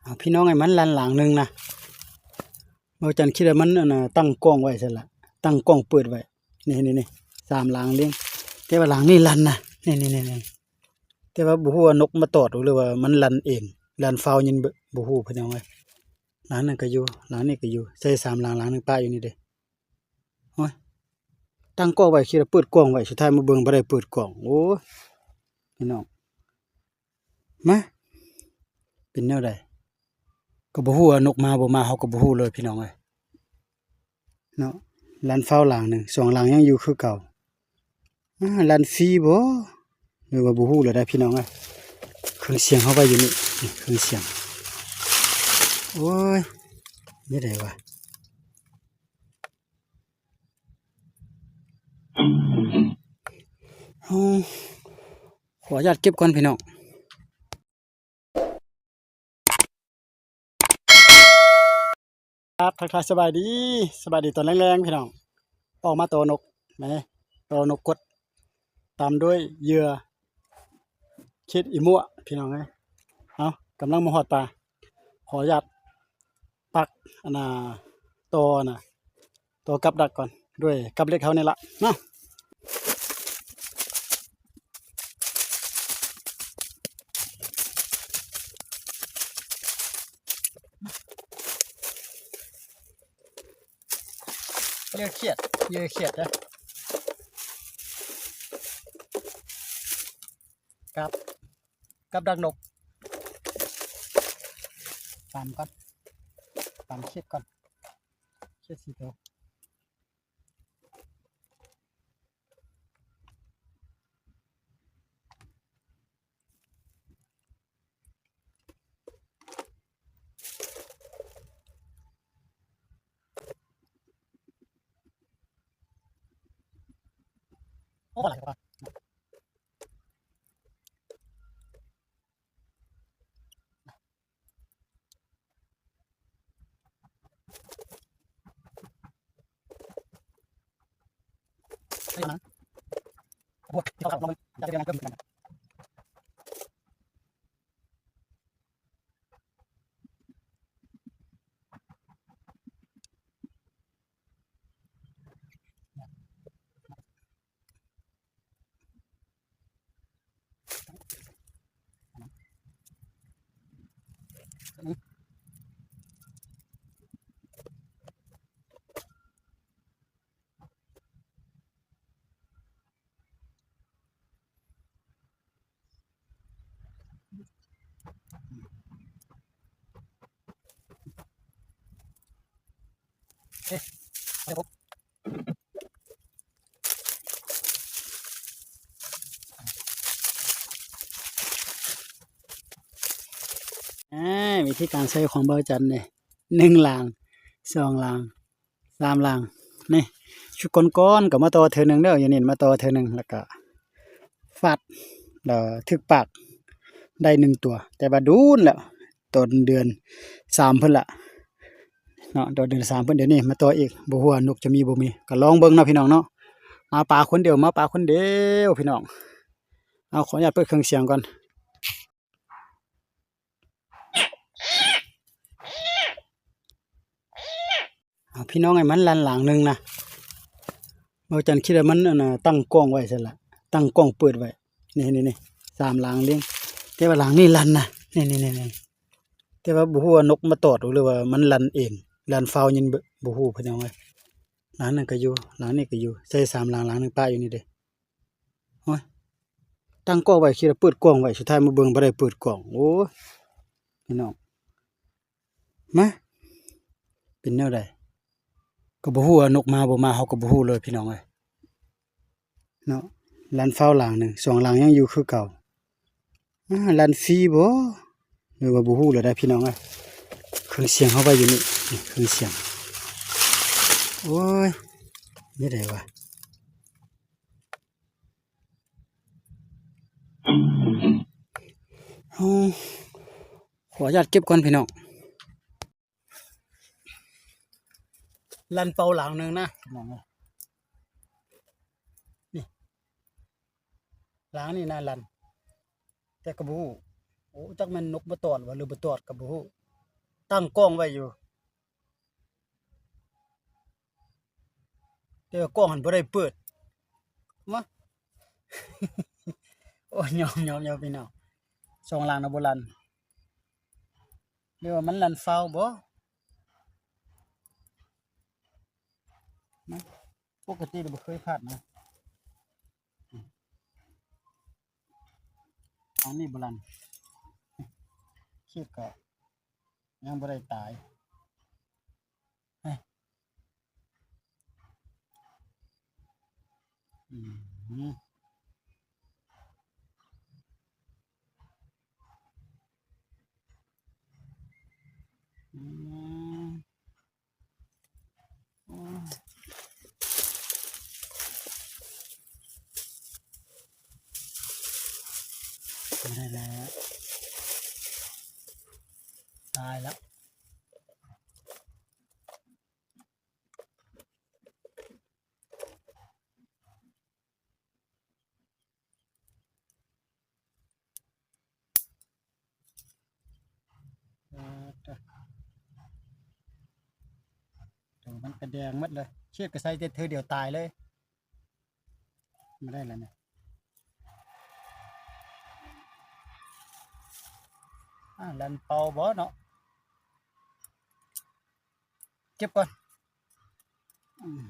ເອົາ ພີ່ນ້ອງເອີຍ ມັນລັນຫຼັງໜຶ່ງນະ. ບ່າວຈັນຄິດວ່າມັນ ອັນນ່າ ຕັ້ງກ້ອງໄວ້ຊັ້ນລະ ຕັ້ງກ້ອງເປີດໄວ້ ນີ້ໆ ສາມຫຼັງລຽງ ແຕ່ວ່າຫຼັງນີ້ລັນນະ ນີ້ໆ ແຕ່ວ່າບໍ່ຮູ້ວ່ານົກມາຕອດ ຫຼືວ່າມັນລັນເອງ ລັນຟາວຍິນ ບໍ່ຮູ້ພີ່ນ້ອງເອີຍ. ຫຼັງນັ້ນກໍຢູ່ ຫຼັງນີ້ກໍຢູ່ ໃສ່ສາມຫຼັງ ຫຼັງໜຶ່ງປະຢູ່ນີ້ເດ້. ໂອ້ຍ ຕັ້ງກ້ອງໄວ້ ຄິດວ່າເປີດກ້ອງໄວ້ ສຸດທ້າຍມາເບິ່ງບໍ່ໄດ້ເປີດກ້ອງ. ໂອ້ຍ ພີ່ນ້ອງ ມາ ເປັນແນວໃດ ກໍບໍ່ຮູ້ວ່ານົກມາບໍ່ມາ ເຮົາກໍບໍ່ຮູ້ເລີຍພີ່ນ້ອງເອີຍເນາະ. ລັນຟາວຫຼັງໜຶ່ງ ສອງຫຼັງຍັງຢູ່ຄືເກົ່າ. ອາ ລັນຟຣີບໍ່ ຫຼືວ່າບໍ່ຮູ້ແລ້ວໄດ໋ພີ່ນ້ອງເອີຍ. ເຄື່ອງສຽງເຮົາໄວ້ຢູ່ນີ້ ນີ້ເຄື່ອງສຽງ. ໂອ້ຍ ເຮັດໃດວະ. ເຮົາຂໍອະນຸຍາດເກັບກ່ອນພີ່ນ້ອງ. ຄັບ ທັກທາຍສະບາຍດີ ສະບາຍດີຕອນແລງໆ ພີ່ນ້ອງ. ອອກມາຕໍ່ນົກ ແໝ່ ຕໍ່ນົກກົດ ຕາມດ້ວຍເຫຍື່ອເຂດອີມົວ ພີ່ນ້ອງເອີຍ. ເອົາ ກຳລັງມາຮອດປາ ຂໍອະນຸຍາດປັກ ອັນນ່າ ຕໍ່ ອັນນ່າ ຕໍ່ກັບດັກກ່ອນ ດ້ວຍກັບເຫຼັກເຮົານີ້ລະເນາະ. ເຫຍື່ອຂຽດ ເຫຍື່ອຂຽດເດີ ກັບ ກັບດັກນົກ ຕຳກ່ອນ ຕຳຂຽດກ່ອນ ຂຽດສີ່ໂຕ. ໂອ້ ຫຼາຍກວ່າ. ອາ ວິທີການໃສ່ຂອງບ່າວຈັນເດ້ ໜຶ່ງຫຼັງ ສອງຫຼັງ ສາມຫຼັງນີ້. ຊຸດກ່ອນໆກໍມາຕໍ່ເທື່ອໜຶ່ງເດີ ຢູ່ນີ້ມາຕໍ່ເທື່ອໜຶ່ງ ແລ້ວກໍຟາດ ແລ້ວຖືກປາກໄດ້ໜຶ່ງຕົວ ແຕ່ວ່າດົນແລ້ວ ຕອນເດືອນສາມເພິ່ນລະເນາະ ຕອນເດືອນສາມເພິ່ນ. ດຽວນີ້ມາຕໍ່ອີກ ບໍ່ຮູ້ວ່ານົກຈະມີບໍ່ມີ ກໍລອງເບິ່ງເນາະພີ່ນ້ອງເນາະ. ມາປາຄົນດຽວ ມາປາຄົນດຽວພີ່ນ້ອງ. ເອົາ ຂໍອະນຸຍາດເປີດເຄື່ອງສຽງກ່ອນ. ເອົາ ພີ່ນ້ອງເອີຍ ມັນລັນຫຼັງໜຶ່ງນະ. ບ່າວຈັນຄິດວ່າມັນ ອັນນ່າ ຕັ້ງກ້ອງໄວ້ຊັ້ນລະ ຕັ້ງກ້ອງເປີດໄວ້ ນີ້ໆ ສາມຫຼັງລຽງ ແຕ່ວ່າຫຼັງນີ້ລັນນະ ນີ້ໆ ແຕ່ວ່າບໍ່ຮູ້ວ່ານົກມາຕອດ ຫຼືວ່າມັນລັນເອງ ລັນຟາວຍິນ ບໍ່ຮູ້ພີ່ນ້ອງເອີຍ. ຫຼັງນັ້ນກໍຢູ່ ຫຼັງນີ້ກໍຢູ່ ໃສ່ສາມຫຼັງ ຫຼັງໜຶ່ງປະຢູ່ນີ້ເດ້. ໂອ້ຍ ຕັ້ງກ້ອງໄວ້ ຄິດວ່າເປີດກ້ອງໄວ້ ສຸດທ້າຍມາເບິ່ງບໍ່ໄດ້ເປີດກ້ອງ. ໂອ້ຍ ພີ່ນ້ອງ ມາ ເປັນແນວໃດ ກໍບໍ່ຮູ້ວ່ານົກມາບໍ່ມາ ເຮົາກໍບໍ່ຮູ້ເລີຍພີ່ນ້ອງເອີຍເນາະ. ລັນຟາວຫຼັງໜຶ່ງ ສອງຫຼັງຍັງຢູ່ຄືເກົ່າ. ອາ ລັນຟຣີບໍ່ ຫຼືວ່າບໍ່ຮູ້ແລ້ວໄດ໋ພີ່ນ້ອງເອີຍ. ເຄື່ອງສຽງເຮົາໄວ້ຢູ່ນີ້ ນີ້ເຄື່ອງສຽງ. ໂອ້ຍ ເຮັດໃດວະ. ເຮົາຂໍອະນຸຍາດເກັບກ່ອນພີ່ນ້ອງ. ລັນເປົ່າຫຼັງໜຶ່ງນະ ນີ້ ຫຼັງນີ້ນະ ລັນ ແຕ່ກໍບໍ່ຮູ້ ໂອ້ ຈັກແມ່ນນົກມາຕອດຫວາ ຫຼືບໍ່ຕອດກໍບໍ່ຮູ້. ຕັ້ງກ້ອງໄວ້ຢູ່ ແຕ່ວ່າກ້ອງຫັ້ນບໍ່ໄດ້ເປີດ ມາ ໂອ້ຍ ຍອມໆໆ ພີ່ນ້ອງ ສອງຫຼັງນະບໍ່ລັ່ນ ຫຼືວ່າມັນລັ່ນຟາວບໍ່ ມາ ປົກກະຕິລະບໍ່ເຄີຍພາດນະ ອັນນີ້ບໍ່ລັ່ນ ຄລິບກໍຍັງບໍ່ໄດ້ຕາຍ ອືມ ອືມ ໂອ້ຍ ບໍ່ໄດ້ແລ້ວ ຕາຍແລ້ວ. ໂຕມັນກະແດງໝົດເລີຍ ຄຣີບກະໃສ່ແຕ່ເທື່ອດຽວຕາຍເລີຍ ບໍ່ໄດ້ແລ້ວນີ້ ອ່າ ລັ່ນເປົ່າບໍ່ເນາະ ເກັບກ່ອນ ອືມ.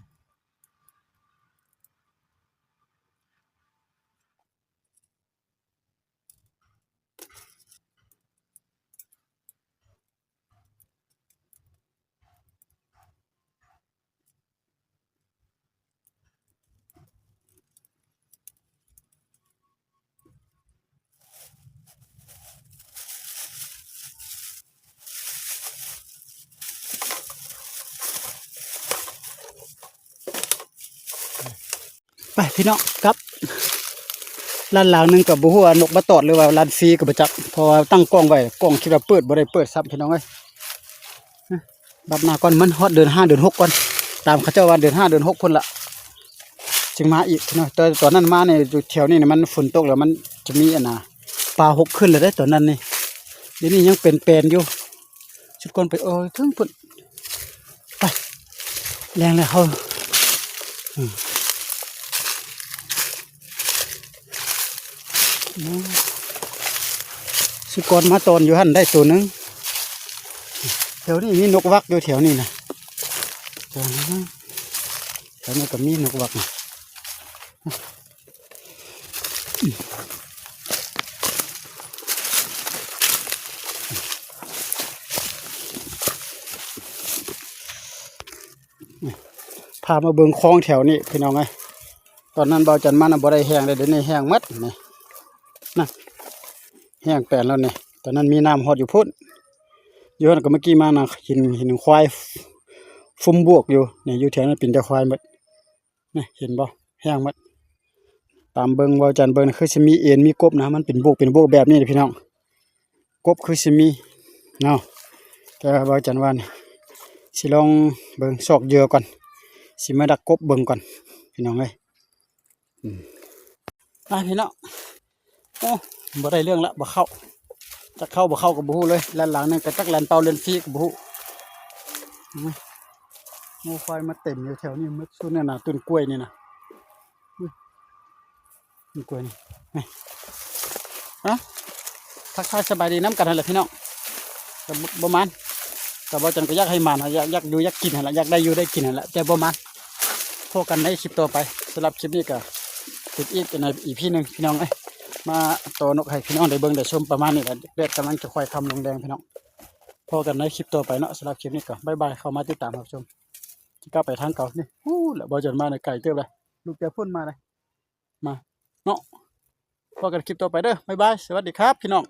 ໄປພີ່ນ້ອງ ກັບ ລ້ານລາວໜຶ່ງກໍບໍ່ຮູ້ວ່ານົກມາຕອດ ຫຼືວ່າລ້ານຟຣີກໍບໍ່ຈັກ ເພາະວ່າຕັ້ງກ້ອງໄວ້ ກ້ອງຄິດວ່າເປີດ ບໍ່ໄດ້ເປີດຊ້ຳ ພີ່ນ້ອງເອີຍ. ບັດໜ້າກ່ອນ ມັນຮອດເດືອນຫ້າເດືອນຫົກກ່ອນ ຕາມເຂົາເຈົ້າວ່າເດືອນຫ້າເດືອນຫົກພຸ້ນລະ ຈຶ່ງມາອີກເນາະ ແຕ່ຕອນນັ້ນມານີ້ ຢູ່ແຖວນີ້ມັນຝົນຕົກແລ້ວ ມັນຈະມີອັນນ່າ ປາຫົກຂຶ້ນແລ້ວເດ້ຕອນນັ້ນນີ້ ດຽວນີ້ຍັງເປັນແປນຢູ່ ຊຸດກ່ອນໄປ ໂອ້ ເທິງພຸ້ນ ໄປ ແລງແລ້ວເຮົາ ອືມ ຊຸດກ່ອນມາຕອນຢູ່ຫັ້ນໄດ້ໂຕໜຶ່ງ ແຖວນີ້ມີນົກວັກຢູ່ແຖວນີ້ນະ ແຖວນີ້ກໍມີນົກວັກນະ. ພາມາເບິ່ງຄອງແຖວນີ້ພີ່ນ້ອງເອີຍ ຕອນນັ້ນບ່າວຈັນມານະບໍ່ໄດ້ແຫ້ງເດ້ ດຽວນີ້ແຫ້ງໝົດນີ້ ນະ ແຫ້ງແປນແລ້ວນີ້ ຕອນນັ້ນມີນ້ຳຮອດຢູ່ພຸ້ນ ຢູ່ຫັ້ນກໍເມື່ອກີ້ມານະ ເຫັນ ເຫັນຄວາຍຟຸມບວກຢູ່ ນີ້ຢູ່ແຖວນັ້ນເປັນແຕ່ຄວາຍໝົດ. ນີ້ເຫັນບໍ່ ແຫ້ງໝົດ ຕາມເບິ່ງ ເວົ້າຈັນເບິ່ງ ຄືຊິມີເອນມີກົບນະ ມັນເປັນບວກເປັນບວກແບບນີ້ເດ້ພີ່ນ້ອງ ກົບຄືຊິມີເນາະ ແຕ່ວ່າເວົ້າຈັນວ່ານີ້ ຊິລອງເບິ່ງຊອກເຫຍື່ອກ່ອນ ຊິມາດັກກົບເບິ່ງກ່ອນ ພີ່ນ້ອງເອີຍ ອືມ ໄປພີ່ນ້ອງ. ໂອ້ ບໍ່ໄດ້ເລື່ອງລະ ບໍ່ເຂົ້າ ຈັກເຂົ້າບໍ່ເຂົ້າກໍບໍ່ຮູ້ເລີຍ ແລ່ນຫຼັງໜຶ່ງກໍຈັກແລ່ນເປົ່າແລ່ນຟຣີກໍບໍ່ຮູ້ ອືມ ງົວຄວາຍມາເຕັມຢູ່ແຖວນີ້ໝົດ ຊຸດນັ້ນນະ ຕົ້ນກ້ວຍນີ້ນະ ອືມ ຕົ້ນກ້ວຍນີ້ ນີ້ ເອົ້າ ທັກທາຍສະບາຍດີນຳກັນຫັ້ນແຫຼະພີ່ນ້ອງ ກໍບໍ່ ບໍ່ໝານ ກໍບໍ່ຈັນກໍຢາກໃຫ້ໝານ ຢາກ ຢາກຢູ່ຢາກກິນຫັ້ນລະ ຢາກໄດ້ຢູ່ໄດ້ກິນຫັ້ນລະ ແຕ່ບໍ່ໝານ ພົບກັນໃນຄລິບຕໍ່ໄປ ສຳລັບຄລິບນີ້ກໍ ເປັນອີກໃນອີພີໜຶ່ງພີ່ນ້ອງເອີຍ ມາຕໍ່ນົກໃຫ້ພີ່ນ້ອງໄດ້ເບິ່ງໄດ້ຊົມປະມານນີ້ແຫຼະ ແດດກຳລັງຈະຄ່ອຍຄ່ຳລົງແດງພີ່ນ້ອງ ພໍ້ກັນໃນຄລິບຕໍ່ໄປເນາະ ສຳລັບຄລິບນີ້ກໍບາຍບາຍ ເຂົ້າມາຕິດຕາມຮັບຊົມ ຊິກັບໄປທາງເກົ່ານີ້ ຮູ້ລະ ບໍ່ຈັນມາໄກເຕີບເລີຍ ລູກແຕ່ພຸ້ນມາເລີຍ ມາເນາະ ພໍ້ກັນຄລິບຕໍ່ໄປເດີ ບາຍບາຍ ສະຫວັດດີຄັບພີ່ນ້ອງ.